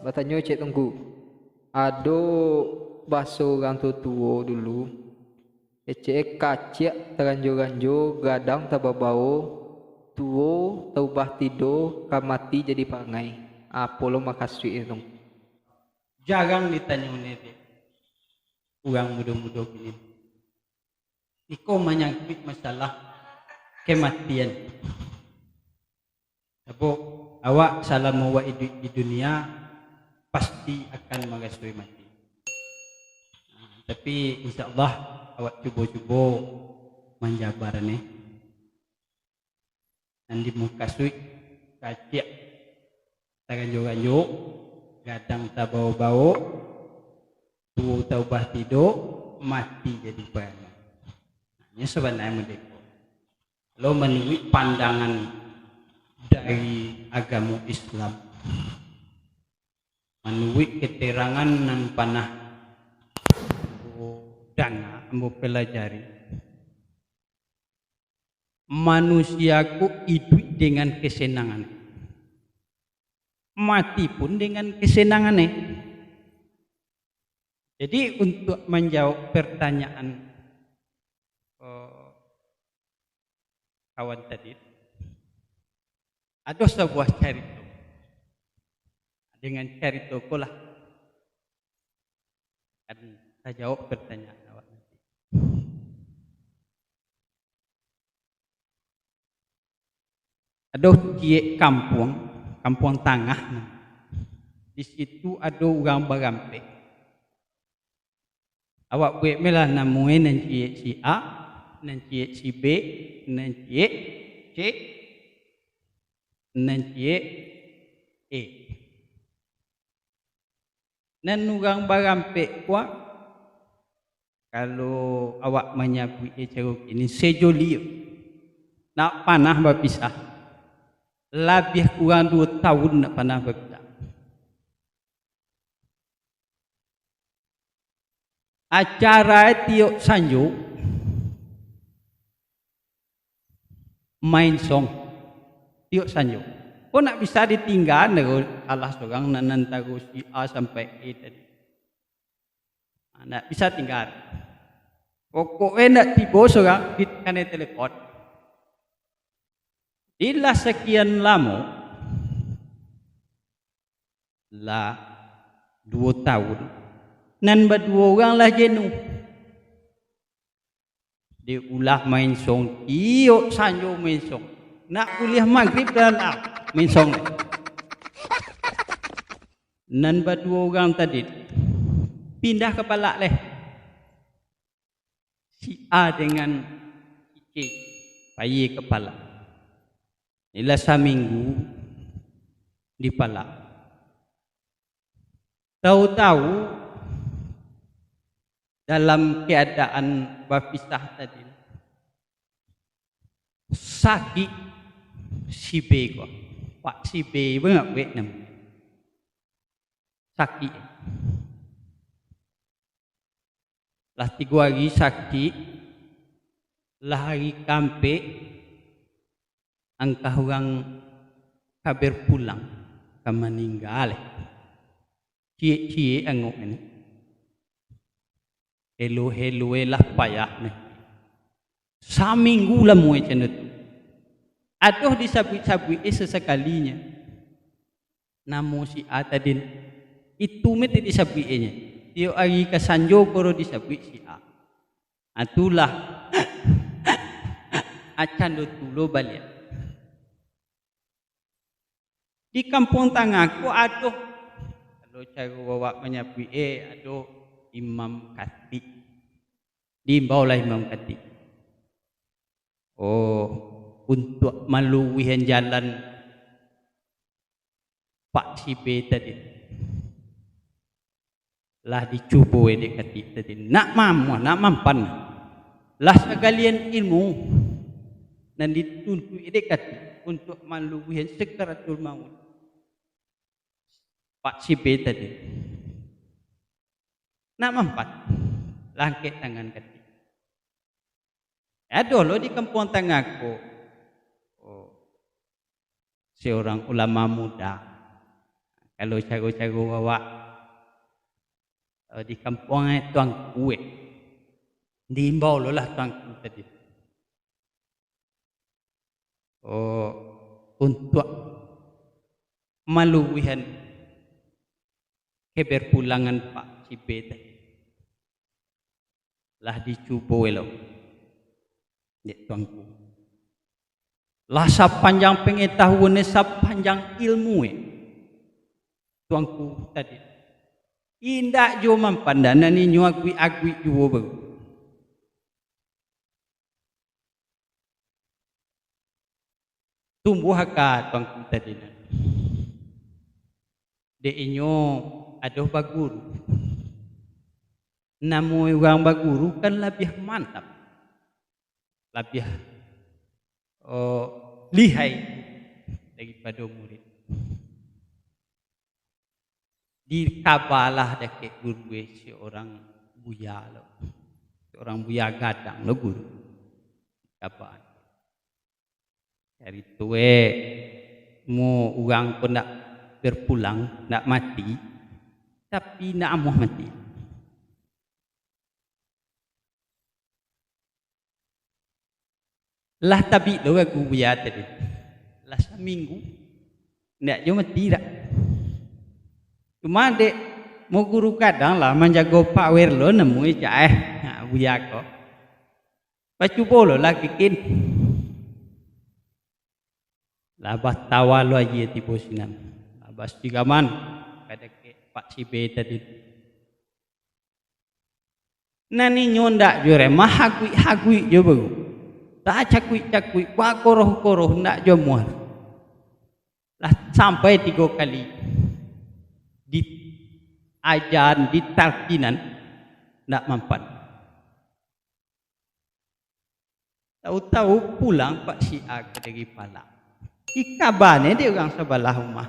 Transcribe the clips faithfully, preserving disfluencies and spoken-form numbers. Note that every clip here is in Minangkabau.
Batanyo Cek Tungku, ado baso urang tuo-tuo dulu, kecek kaciak taranjo-ranjo, gadang tabao-bao, tuo taubah tido, ka mati jadi parangai. Apo lo makasuiknyo tu? Jarang ditanyo dek urang mudo-mudo kini. Iko manyangkuik masalah kematian. Sabab awak salamo awak iduik di dunia, pasti akan marasoi mati. Tapi, insya Allah, awak cubo-cubo manjabar ni. Nan dimukasuik, kaciak taranjo-ranjo, gadang tabao-bao, tuo taubah tido, mati jadi parangai. Nyo sabananyo model ko. Kalau manuruik pandangan dari agamo Islam, manuruik keterangan nan panah ambo danga, ambo pelajari, manusia ko iduik dengan kesenangan, mati pun dengan kesenangan, eh. Jadi, untuk manjawab pertanyaan, eh, kawan tadi, ado sabuah carito. Dengan carito ko lah akan tajawab pertanyaan awak nanti. Ado ciek kampuang, kampuang tangah. Di situ ado urang barampek. Awak buek melah namonyo, nan ciek si A, nan ciek si B, nan ciek C, nan ciek E. Nan urang barampek ko, kalau awak manyabuik caro kini, sejoli. Ndak panah bapisah. Labiah kurang duo tahun ndak panah bapisah. Acara tiok sanjo main song. Tiok sanjo. Ko ndak bisa ditinggaan doh, salah surang nan antaro si A sampai E tadi. Ndak bisa tinggaan. Pokoknyo ndak tibo surang di kanai telepon. Ilah sakian lamo, lah duo tahun, nan baduo urang lah jenuh. Diulah main song, tiok sanjo main song. Nak buliah magrib dah lah main song. Nan baduo urang tadi pindah ka palak leh. Si A dengan si C pai ka palak. Ilah saminggu di palak. Tahu-tahu, dalam keadaan bapisah tadi, sakik si B ko. Pak si B bangak buek namo. Sakik. Lah tigo hari sakik, lah hari kaampek, angkah urang ka berpulang, ka maningga. Ciek-ciek angok ini. Helo-helo lah payah ni. Saminggu lamo macam tu. Adoh disabuik-sabuik eh sasakalinyo. Namo si A tadi, itu mah ti disabuik eh nyo. Tiok hari ka sanjo baru disabuik si A. Ah, tulah. Acan do tulo baliak. Di Kampuang Tangah ko ado, kalau caro awak manyabuik, eh, ado imam katik. Diimbaulah imam katik. Oh, untuak maluruihan jalan Pak si B tadi. Lah dicubo dek katik tadi. Nak mamuah, nak mampan. Lah sagalian ilmu nan dituntuik dek katik untuak maluruihan sakaratul maut Pak si B tadi. Nak mampan. Lah angkek tangan katik. Ado lo di Kampuang Tangah ko, oh, seorang ulama muda. Kalau caro-caro awak, eh, di kampuang, eh, tuangku, eh. Diimbau lo lah tuangku tadi. Oh, untuak maluruihan keberpulangan Pak Cibe tadi. Lah dicubo elok dek tuangku. Lah sapanjang pangatahuan, sapanjang ilmu, eh, tuangku tadi. Indak juo mampan, nan inyo aguik-aguik juo baru. Tumbuah aka tuangku tadi nan. Dek inyo ado baguru. Namo urang baguru kan labiah mantap, labiah, oh, lihai daripado murid. Dikabalah dakek guru, eh, saurang buya lo. Saurang buya gadang lo guru. Dikaba. Carito, eh, mo urang ko ndak berpulang, ndak mati, tapi ndak amuah mati. Lah tabik lo guru buya tadi. Lah saminggu, ndak juo mati dak. Cuma dek mo guru gadang lah manjago power lo, namo cak, eh, ha, buya ko. Bacubo lo lah kikin. Lah batawa lo aia tibo sinan. Lah basiraman ka dakek Pak Cibe tadi. Nan inyo ndak juo remah, haguik-haguik juo baru. Tacakuik-cakuik, bakoroh-koroh, ndak juo muah. Lah sampai tigo kali diaja, ditalkinan, ndak mampan. Tahu-tahu pulang Pak si A ka dari palak. Dikabane dek urang sabalah rumah.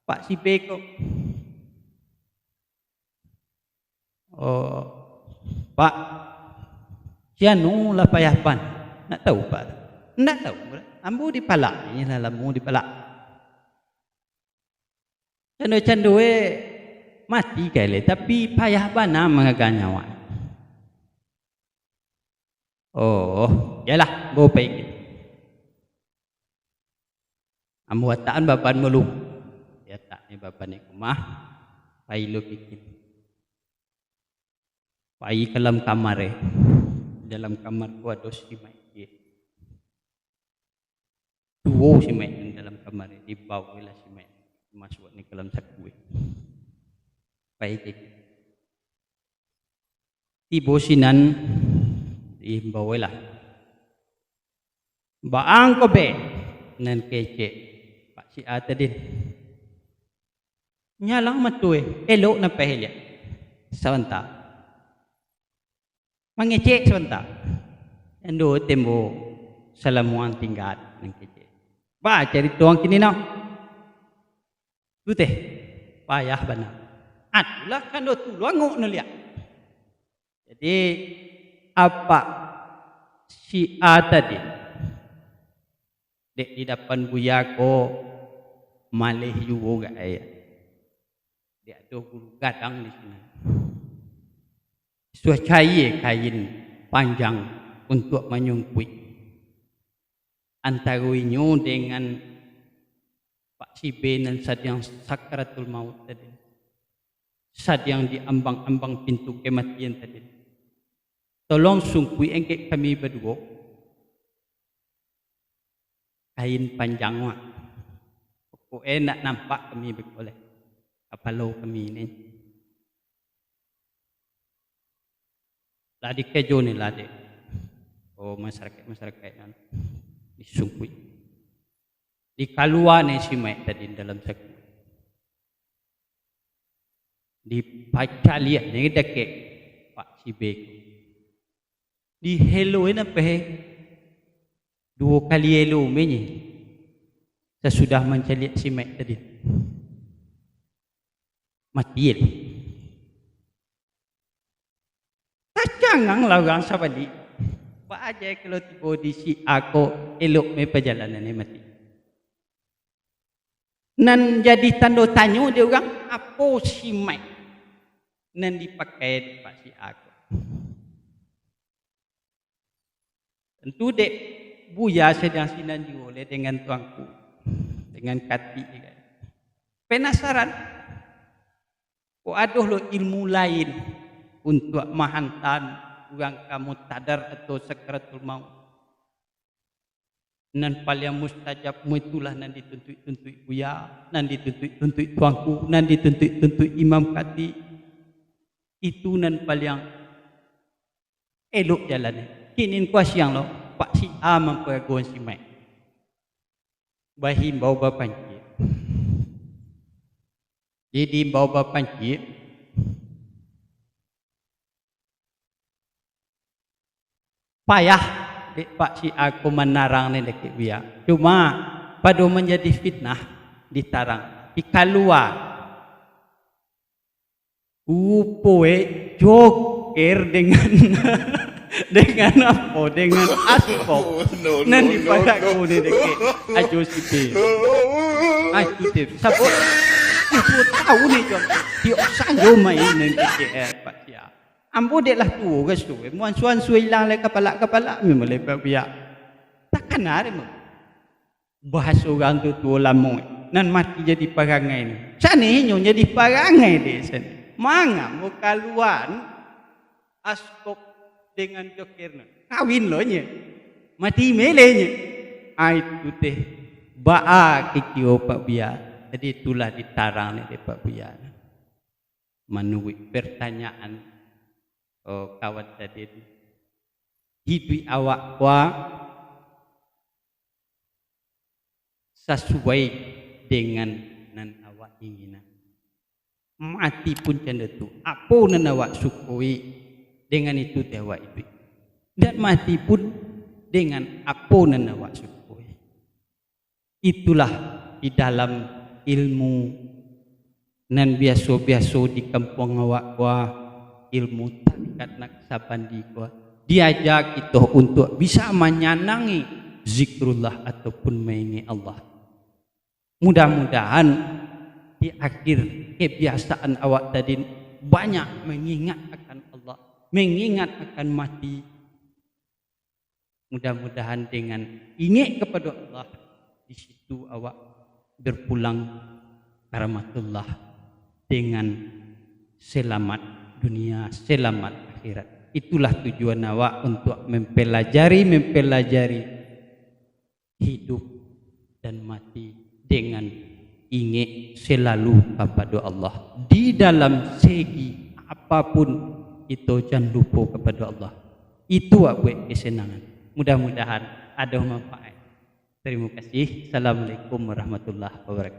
Pak si B ko, "Oh, Pak, si anu lah payah bana." "Ndak tahu, Pak?" "Ndak tahu. Ambo di palak, inyo lah lamo di palak." "Cando-cando e mati ka lai, tapi payah bana mangaga nyawa." "Oh, iyolah, ambo pai kini." Ambo latakan baban malu. Dilataknyo baban di rumah, pai lo kini. Pai ka dalam kamar e. Dalam kamar tu ado simaik. Duo simaik nan dalam kamar e, dibaolah simaik, masuak ni ka dalam saku e. Pai kini. Tibo sinan, diimbaulah. "Baa ko be?" nan kecek Pak si A tadi. Nyalang mato e, elok nampek liak. Sabanta. Mangecek sabanta. Ando tembo salamuang tingga nan kecek. "Ba carito ang kini no?" "Tu teh, payah bana." "Atulah kando tu luangok no liak." Jadi, apak si A tadi, dek di dapan buya ko maleh juo gak ayah. Dek ado guru gadang di sinan. Suah cayie kain panjang untuak manyungkuik antaro inyo dengan Pak si B nan sadiang sakaratul maut tadi, sadiang di ambang-ambang pintu kematian tadi. "Tolong sungkuik angkek kami baduo. Kain panjang wak. Pokok e nak nampak kami beko lai. Kapalo kami ni." Lah dikejo ni lah dek, oh, masarakaik-masarakaik nan disungkuik. Dikalua ni simaik tadi dalam saku. Dipacaliak ni dakek Pak si B ko. Dihelo e nampek e. Duo kali elo menye. Sasudah mancaliak simaik tadi. Mati e. Tacangang lah urang sabalik. Baa jan kalau tibo di si A ko elok me pajalanan e mati. Nan jadi tando tanyo di urang, apo si mic nan dipakai dek Pak si A ko? Tantu dek Buya sadang sinan juo lai dengan tuangku, dengan katik, kan. Penasaran? Kok ado lo ilmu lain untuak mahantaan urang ka muhtadar atau sakaratul maut? Nan paliang mustajab mu itulah nan dituntuik-tuntuik Buya, nan dituntuik-tuntuik tuangku, nan dituntuik-tuntuik imam katik. Itu nan paliang elok jalannyo. Kini ko siang lo, Pak si A mamparagoan si mic. Bahimbau bapanciek. Jadi imbau bapanciek, payah dek Pak si A ko manarang ni dakek Buya. Cuma, pado manjadi fitnah ditarang, dikalua. Rupo e joker dengan, dengan apo? Dengan aspok. Nan diparago ni dakek Ajo Sipil. Ah, itu tu. Sabab, itu tahu ni, Jon. Tiok sanjo main nan dakek, eh, Pak Sia. Ambo dek lah tuo raso, eh. Muansu-ansu ilang lai kapalak-kapalak, memang lai Pak Buya. Takana dek mo. Bahaso urang tu tuo lamo, eh. Nan mati jadi parangai ni. Sani inyo jadi parangai dek sani. Manga mo kaluan aspok dengan joker ni. Kawin lo nyo. Mati meleh nyo. Ah, itu teh. Baa kikio Pak Buya. Jadi itulah ditarang ni dek Pak Buya. Manuruik pertanyaan, oh, kawan tadi tu, hiduik awak ko sasuai dengan nan awak inginan. Mati pun cando tu, apo nan awak sukoi, dengan itu dek awak hiduik. Dan mati pun dengan apo nan awak sukoi. Itulah di dalam ilmu nan biaso-biaso di kampuang awak ko, ilmu tarikat Naksabandi ko, diaja kito untuak bisa manyanangi zikrullah ataupun maingek Allah. Mudah-mudahan di akhir kebiasaan awak tadi banyak mangingat akan Allah, mangingat akan mati. Mudah-mudahan dengan ingek kapado Allah, di situ awak berpulang ka rahmatullah dengan selamat dunia, selamat akhirat. Itulah tujuan awak untuak mempelajari, mempelajari hidup dan mati dengan ingek selalu kapado Allah. Di dalam segi apapun, kito jan lupo kapado Allah. Itu awak buek kesenangan. Mudah-mudahan ado manfaat. Terima kasih. Assalamualaikum warahmatullahi wabarakatuh.